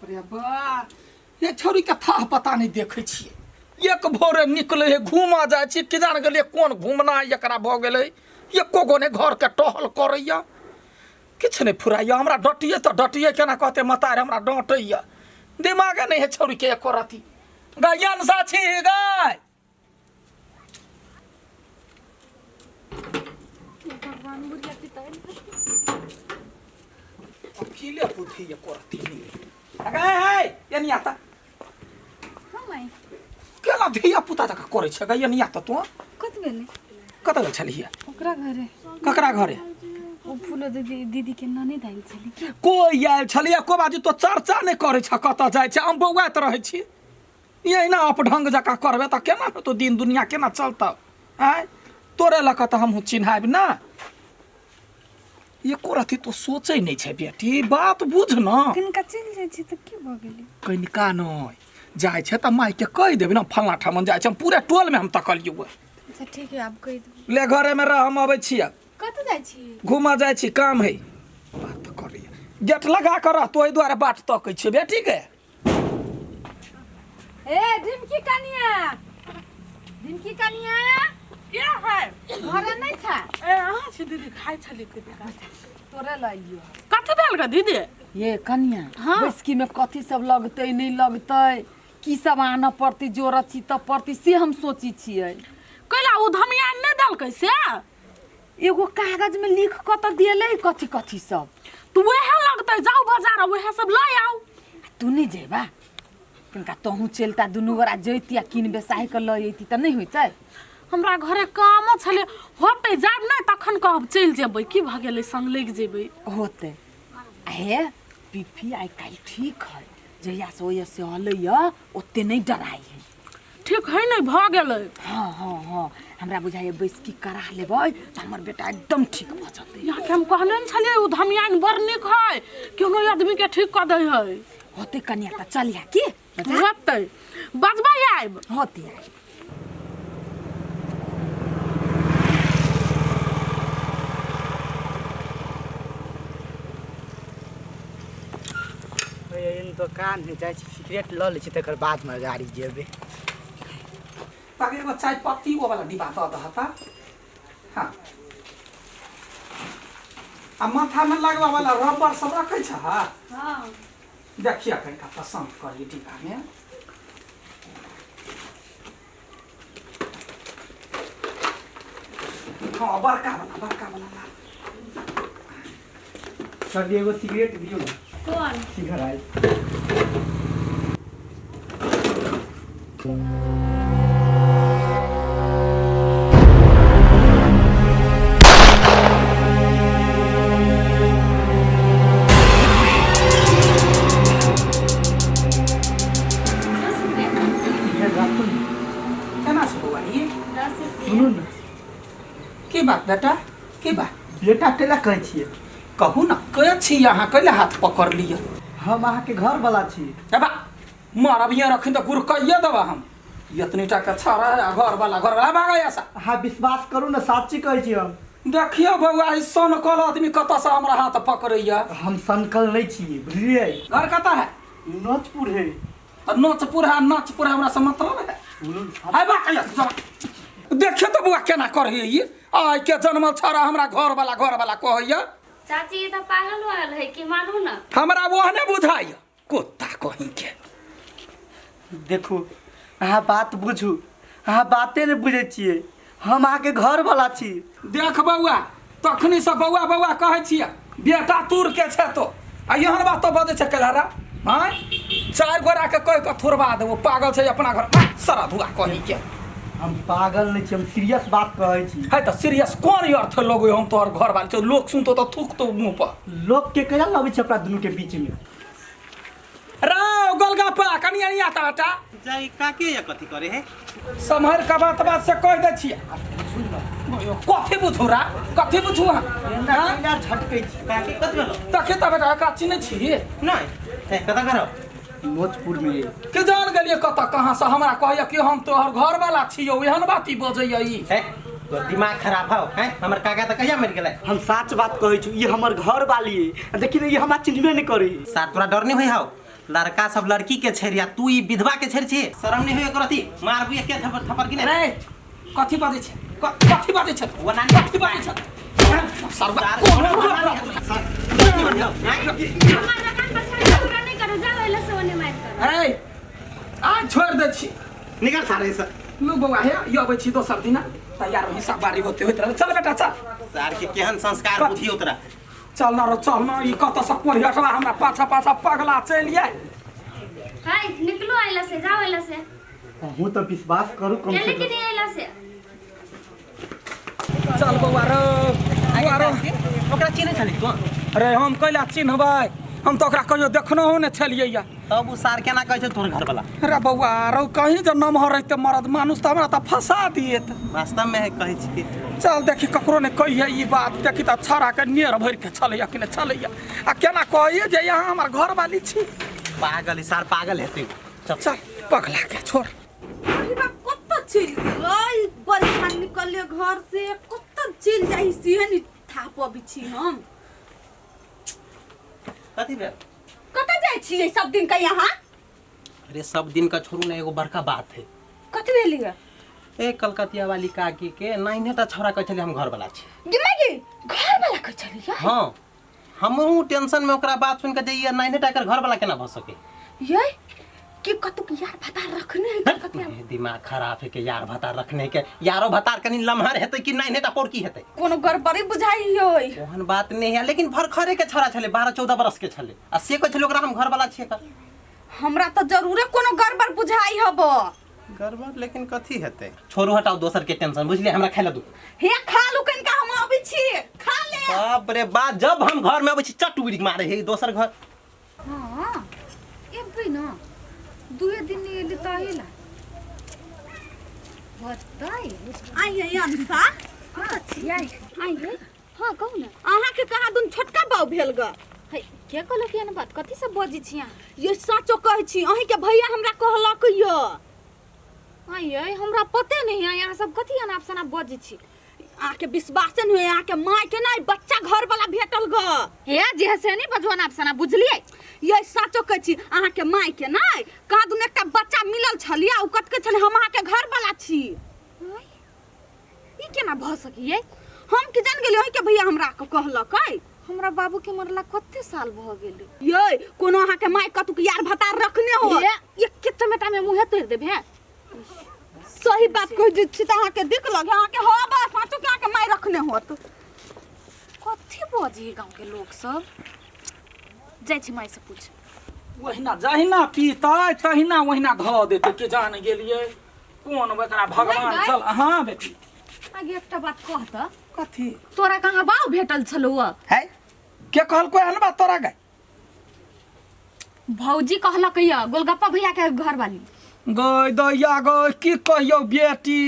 बाप रे बा ये छौड़ी के थाह पता नहीं देखै छियै। एक भोरे निकले है घूमऽ जाइ छी, कि जान गेलियै कोन घूमना एकरा भऽ गेलै। एको गो नहि घरके टहल करैया, किछु नहि फुराइया। हमरा डटियै तऽ डटियै केना कहतै मतार हमरा डाँटैया। दिमागे नहि है छौड़ीके एको रति। गाय सा छी गाय। भगवान बुढ़िया पिता अकेले बुद्धि एको रति नहि। गाय है एनी आता। हाँ माई। केना धिया पुता जकाँ करै छै गाय? एनी आता तू। कत गेलै? कतऽ गेल छलियै? ओकरा घरे। ककरा घरे? ओ फूलो दीदी, दीदी के ननद आयल छली। कोइ आयल छलियै? को बाजू तो चर्चा नहि करै छ, कतऽ जाइ छै? हम बौआइत रहै छी। एहिना अपढंग जकाँ करबै तऽ केना हेतौ? दिन दुनिया केना चलतौ? आँय, तोरे लऽ कऽ तऽ हमहूँ चिन्हायब ने। एको रति तो सोचै नहि छै बेटी, बात बुझ न। किनका चलि जाइ छै तऽ की भऽ गेलै? कनिका नहि जाइ छै तऽ मायके कहि देबै ने, फल्लाँ ठामन जाइ छै। हम पूरे टोलमे हम तकलियौ। अच्छा ठीक है, आब कहि देबै। ले घरेमे रह, हम अबै छियै। कतऽ जाइ छी? घूमऽ जाइ छी, काम है। बात तऽ करैया। गेट लगा कऽ रह, तो एहि दुआरे बाट तकै छियै बेटीके। ए ढिमकी कनिया, ढिमकी कनिया के है? घरे नहीं छा? ए अहाँ छी दीदी? खाइ छली के तोरे लाइयो। कथी भेल गे दीदी? ये कनिया। हाँ। बैसकी में कथी सब लगतै नहीं लगतै, की सब आनऽ पड़तै, जोड़ऽ चीतऽ पड़तै, से हम सोची छियै। कैला ओ धमिया नहि देलकै से? एगो कागज में लिख कऽ तऽ देले कथी कथी सब। तऽ वएह लगतै, जाउ बाजार वएह सब लऽ आउ। तू नहीं जेबा? तिनका तोहूँ चलता, दुनू गोरा जैती आ कीन बेसाहि कऽ लऽ अयती तऽ नहीं होइतै? हमरा घरे कामो छलै। होतै जायब नहि तखन कहब चलि जेबै। की भऽ गेलै, संग लागि जेबै। होतै। आ हे पीपी आइ काल्हि ठीक है, जहियासँ ओहिसँ से अलैया ओते नहि डराइ है। ठीक है, नहि भऽ गेलै। हाँ हाँ हाँ, हमरा बुझाइए बैसकी करा लेबै तऽ हमर बेटा एकदम ठीक भऽ जेतै। यहाँके हम कहने ने छलियै, ओ धमियान बड़ नीक है, केहनो आदमीके ठीक कऽ दै है। होतै कनिया, तऽ चलिया की बजा? होतै, बजबै आयब। होतै आयब। एहन दोकान है, जाइ छी सिगरेट लऽ लै छी, तकर बादमे गाड़ी जेबै। ताकि एगो चाय पत्ती वो वाला डिब्बा दऽ दह तऽ। हाँ, आ माथामे लगबऽ वाला रबर सब रखै छह? हाँ। देखिए कनिका पसन्द करिए डिब्बामे। हाँ, बड़का वाला, बड़का वाला ला। सर जी, एगो सिगरेट दियौ ने। कौन? सिगरेट। सिगरेट राखू ने। केना छै बौआ ई? 10 रुपया। सुनू ने। की बात बेटा, की बात? बेटा कैला कहै छियै? कहू ने, के छी अहाँ? कैला हाथ पकड़ लिअ? हम अहाँके घर वाला छी। ए बा मारब, ये रखिन तऽ गुरकैये देबा हम। एतनी टा के छड़ा है आ घर वाला, घर वाला, भागै ऐसा। अहाँ विश्वास करू ने, साची कहै छी हम। देखियौ बौआ, ई सनकल आदमी कतऽ से हमरा हाथ पकड़ैया। हम सनकल नहि छी, बुझलियै? घर कतऽ है? नोचपुर है। तऽ नोचपुर है, नोचपुर है, हमरा से मतलब है। सुनू ने। है बा कहिया से जरा। देखियौ तऽ बौआ केना करैया ई। आइ के जनमल छड़ा हमरा घर वाला, घर वाला कहैया। चाची, ई तऽ पागल वागल है कि? मानू ने। हमरा ओहने बुझाइया, कुत्ता कहीं के। देखू, अहाँ बात बुझू, अहाँ बाते नहि बुझै छियै। हम अहाँके घर वाला छी। देख बौआ, तखनी से बौआ बौआ कहै छियै, बेटा तूर के छै तो आ एहन बात तो बजै छै कलहरा। आँय, चारि गोरा के कहि कऽ थोड़बा देबो। पागल छै अपना घर सरा धुआ कहीं के। हम पागल नहि छी, हम सीरियस बात कहै छी। है तऽ सीरियस कोन अर्थ लगै? हम तोहर घर वाली छौ, लोक सुनतो तऽ थूकतो मुँह पर। लोक के कैला लबै छै अपना दुनू के बीच में? राव गोलगप्पा कनि अनिया तऽ बेटा। जाई काके या कथी करे है? सम्हर के बात बात से कह दै छियै। कथी बुझू रा, कथी बुझू अहाँ? एना कैला झटकै छी? काके कथी भेलो? तखे तऽ बेटा, एकरा चिन्है छी? नहीं ए कता करो? नोचपुर में। के जान गेलियै कतऽ कहाँ से हमरा कहैया कि हम तोहर घर वाला छियौ। एहन बात ई बजैया ई। है तोर दिमाग खराब हौ हैं? हमर काका तऽ कहिया मरि गेलै? हम साच बात कहै छी, ई हमर घर वाली है। देखी ने, ई हमरा चिन्हबे नहि करै। साथ तोरा डर नहीं होई हौ? लड़का सब लड़की के छेड़ या तू ई विधवा के छेड़ छी शर्म नहीं होय करती मारबू के थप्पड़ थप्पड़ की रे कथी बाजै छै कथी बाजै छै ओना कथी बाजै छै सरवा हमर मकान पर छड़ी झगड़ा नहीं करो जाओ एला से ओने मार करो ए आ छोड़ दै छी निकल सारे से लू बौआ हे यो अबै छी दोसर दिना तैयार होई सब बारी होते होइत रहे चल बेटा चल सार के केहन संस्कार बुद्धि उतरा चल ना रो चल ना ई कतऽ से कोढ़ियटवा हमरा पाछा पाछा पगला चलि जाय हाय निकलो एला से जाओ एला से अहूँ तऽ विश्वास करू कम से गेली कि कम नहीं एला से चल बौआ रो बौआ रो ओकरा चिन्है छली तू अरे हम कैला चिन्हबै हम तऽ ओकरा कहियो देखनहुँ नहि छलियै या तब उ सार केना कहै छै तोहर घर वाला अरे बौआ रौ कहीं जे नमहर रहिते मरद मानुस तऽ हमरा तऽ फंसा दिएत वास्तव में कहै छी कि चल देखी ककरो नहि कहिए ई बात देखी तऽ छौड़ाके नेर भरिके छलैया कि नहि छलैया आ केना कहिए जे यहाँ हमर घरवाली छी पागल ई सार पागल हेतै चल चल पगला के छोड़ अरे बाप कतऽ चलि गेलै बड़ी निकलले घर से कतऽ चलि जाइ से नहि था पबै छी हम कथी भेल कतऽ जाइ छियै सब दिन के यहाँ अरे सब दिन का छोड़ू ना एगो बड़का बात है कथी भेल ये ए कलकतिया वाली काकी के नाइने टा छौड़ा कहै छलै हम घर वाला छी गे माय गे घर वाला कहै छलै हाँ हमहूँ टेंशन में ओकरा बात सुन के जइए नाइने टा एकर घर वाला केना भऽ सके ये के कतौ के यार भतार रखने है कलकतिया हे, दिमाग खराब है के यार भतार रखने के यारो भतार कनी लम्हर हेतै कि नाइने टा पोरकी हेतै कोनो गड़बड़ी बुझाई होय ओहन बात नहीं है लेकिन भरखरे के छौड़ा छलै 12 14 बरस के छलै आ से कहै छलै ओकरा हम घर वाला छियै का हमरा तऽ जरूरे कोनो गड़बड़ बुझाई हब गड़बड़ लेकिन कथी हेतै छोड़ू हटाओ दोसर के टेंशन बुझलियै हमरा खाय लए दू हे खा लू कनिका हम अबै छी खा ले बाप रे बाप जब हम घर में अबै छी चट उड़ि मारे है दोसर घर हँ एबै न दुए दिन नहि एली तऽ एला होतै आई है अनुषा आइ हे हँ कहू ने अहाँके कहाँ दुन छोटका बाउ भेल ग है के कहलक एहन बात कथी सब बजै छी अहाँ ये साचो कहै छी अहींके भैया हमरा कहलक यऽ आइ यै हमरा पते नहि है अहाँ सब कथी अनाप शनाप बजै छी अहाँके विश्वासे नहि होइए अहाँके मायके नहि बच्चा घरवला भेटल ग हे जे से नहि बजू अनाप शनाप बुझलियै ये साचो कहै छी अहाँके मायके नहि कहाँ दुन एकटा बच्चा मिलल छलियै ओ कतके छलै हम अहाँके घरवला छी आँय, ई केना भऽ सकैए हम की जान गेलियै अहींके भैया हमरा के कहलक अइ हमरा बाबू के मरला कते साल भऽ गेलै ये कोनो अहाँके माय कतुक यार भतार रखने हो हे एक टमेटा में मुँहे तोड़ि देब हे सही बात कह दै छी तऽ अहाँके दिक लगे अहाँके हो बा साचो के अहाँके माय रखने होत कथी बजे गाँव के लोग सब जाइ छी माय से पूछ ओहिना जहिना पीतै तहिना ओहिना धऽ देतै के जान गेलियै कोन ओकरा भगवान नहीं, चल हाँ बेटी आगे एकटा बात कह तऽ कथी तोरा कहाँ बाव भेटल छलौ है के कहलको एहन बात तोरा गए भौजी कहलक यऽ गोलगप्पा भैया के घर वाली गय दैया गय की कहियौ बेटी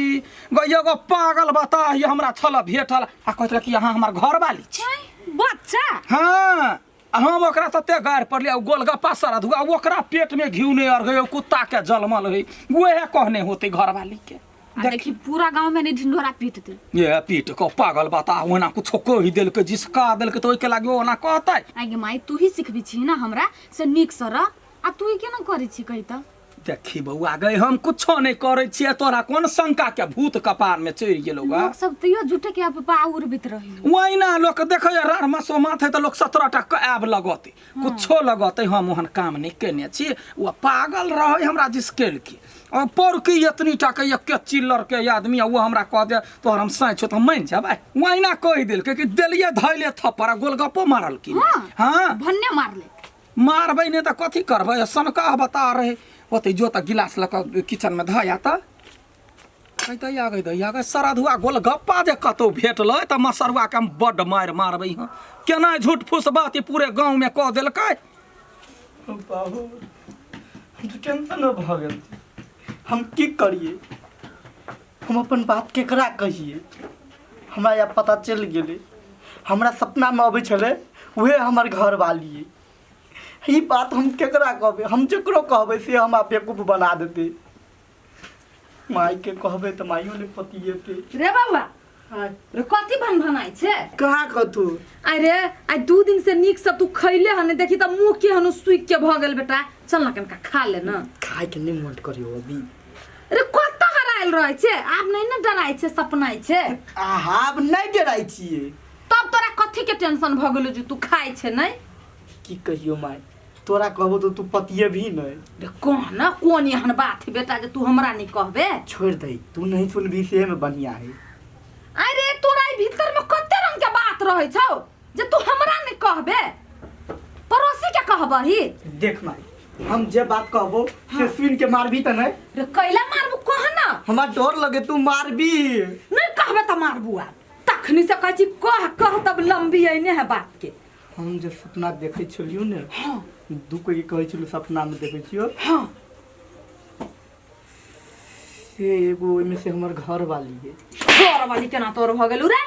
गय एगो पागल बता हमरा छल भेटल आ कहैत रहै कि अहाँ हमर घर वाली छी बच्चा हाँ आ हम ओकरा तते गारि पड़लियै ओ गोलगप्पा सरधुआ ओकरा पेटमे घिउ नहि अरगै ओ कुत्ताके जलमल होइ उएह कहने होतै घरवालीके आ देखी पूरा गांव में नहीं ढिंढोरा पीट दे ये पीट कऽ पागल बता ओना कुछो कहि देलकै जिसका देलकै तऽ ओहिके लागी ओना कहतै आगे माई तू ही सिखबी छी ना हमरा से नीक से रह आ तू ही केना करै छी कही तऽ देखी बौआ गई हम कुछो नहि करै छियै तोरा कोन शंका के भूत कपार में चढ़ि गेलौ गा लोग सब तैयो झूठे के अफवाह उड़बैत रही ओहिना लोक देखै रार मसो माथे तऽ लोक 17 टा के आब लगतै कुछो लगतै हम ओहन काम नहि केने छी ओ पागल रहै हमरा दिस केलकै और पौरकी एतनी टा के एके चिल्लर के आदमी आ ओ हमरा कह दे तोहर हम साँझ छौ तऽ हम मानि जेबै ओहिना कहि देलकै कि देलियै धैले थप्पड़ आ गोलगप्पो मारलखिन हँ भन्ने मारले मारबै नहि तऽ कथी करबै सनका बता रहे ओतै जो तऽ गिलास लऽ कऽ किचनमे धऽ आ तऽ कहै आ गई दैया गई सरधुआ गोलगप्पा जे कतहु भेटलै तऽ मसरुआके हम बड्ड मारि मारबै हँ केना झूठ फूस बात ई पूरे गाँवमे कऽ देलकै बाबू हम तऽ टेंशन भऽ गेल छी हम की करियै हम अपन बात केकरा कहियै हमरा आब पता चलि गेलै हमरा सपनामे अबै छलै उहे हमर घरवाली ई बात हम केकरा कहबै हम जकरो कहबै से हमरा बेवकूफ बना देतै मायके कहबै तऽ माइयो नहि पतिएतै रे बाबा रे कथी भन भनाइ छै? कहाँ कथू? अरे आइ 2 दिन से नीक से तू खैले हन, देखी त मुंह के हनु सूख के भ गेल बेटा। चल ना कनका खा ले ना। खाए के नहीं मन करियो अभी। अरे कत हरायल रहै छै, आब नहीं ने डराइ छै सपनाइ छै। आहा आब नहीं डराइ छियै। तब तोरा कथी के टेंशन भ गेलो जे तू खाइ छै नहीं? की कहियो माय, तोरा कहबो तो तू पतिये भी नहीं। रे कह ना कोन एहन बात है बेटा जे तू हमरा नहीं कहबे? छोड़ दे, तू नहीं सुनबी से में बढ़िया है। अरे तोरा ई भीतर में कते रंग के बात रहै छौ जे तू हमरा नहीं कहबे, पड़ोसी के कहबही? देख माय, हम जे बात कहबो से सुन के मारबी त नहीं? रे कैला मारबू कह ना। हमरा डर लगे तू मारबी। नहीं कहबे त मारबू आब। तखनी से कहै छी कह कह तब लंबी अइने है बात के। हम जे सपना देखै छलियो ने, हाँ, दू कोई कहै छलु सपना में देखै छियो, हाँ, से एगो ओहिमे से हमर घर वाली है। घर वाली केना तोर भ गेलू रे?